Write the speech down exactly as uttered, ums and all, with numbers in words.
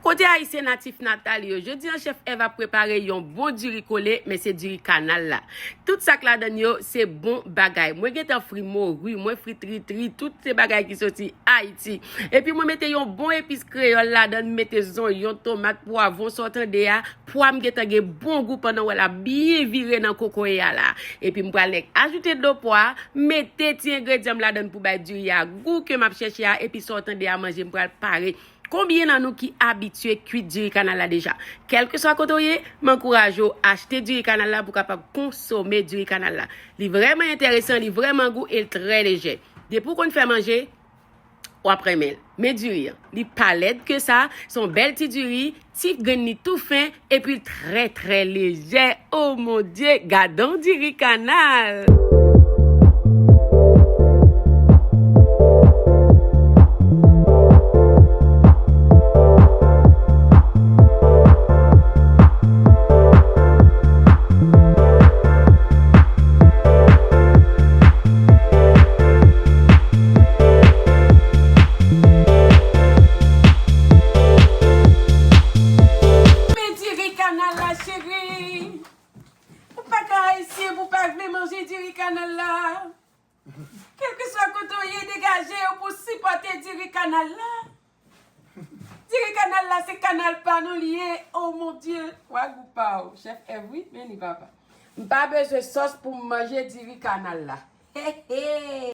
Kote Ayisyen natif natal yo? Jodi an, chèf Èv ap prepare yon bon diri kole, men se diri kanal la. Tout sa k ladann yo, se bon bagay. Mwen gentan fri mori, mwen fri tritri, tout se bagay ki soti Ayiti. Epi mwen mete yon bon epis kreyòl ladann, m mete zonyon, tomat, pwavwon, sa w tande a. Pwa m gentan gen bon gou pandan w wè l ap byen vire nan kokoye a la. Epi m pral nèk ajoute dlo pwa, mete ti engredyan m ladann pou bay diri a gou ke m ap chèche a, epi sa w tande a manje m pral pare. Konbyen nan nou ki abitye kwit diri kanal la deja? Kèlkeswa kote w ye, m ankouraje w achte diri kanal la pou w kapab konsome diri kanal la. Li vrèman enteresan, li vrèman gou e l trè lejè. Depi w konn fè manje, w ap renmen l. Men diri an, li pa lèd ke sa, se yon bèl ti diri, ti grenn li tou fen, epi l trè, trè lejè. Oh mon Dieu, gadon diri kanal! Men diri kanal la, cheri. Ou pa ka ayisyen pou pa vle manje diri kanal la. Kèlkeswa kote w ye, degaje w pou sipòte diri kanal la. Diri kanal la, se kanal pa nou li ye. Oh mon Dieu, wa gou pa w. Chèf Èv, wi, men li papa. M pa bezwen sòs pou m manje diri kanal la. He he.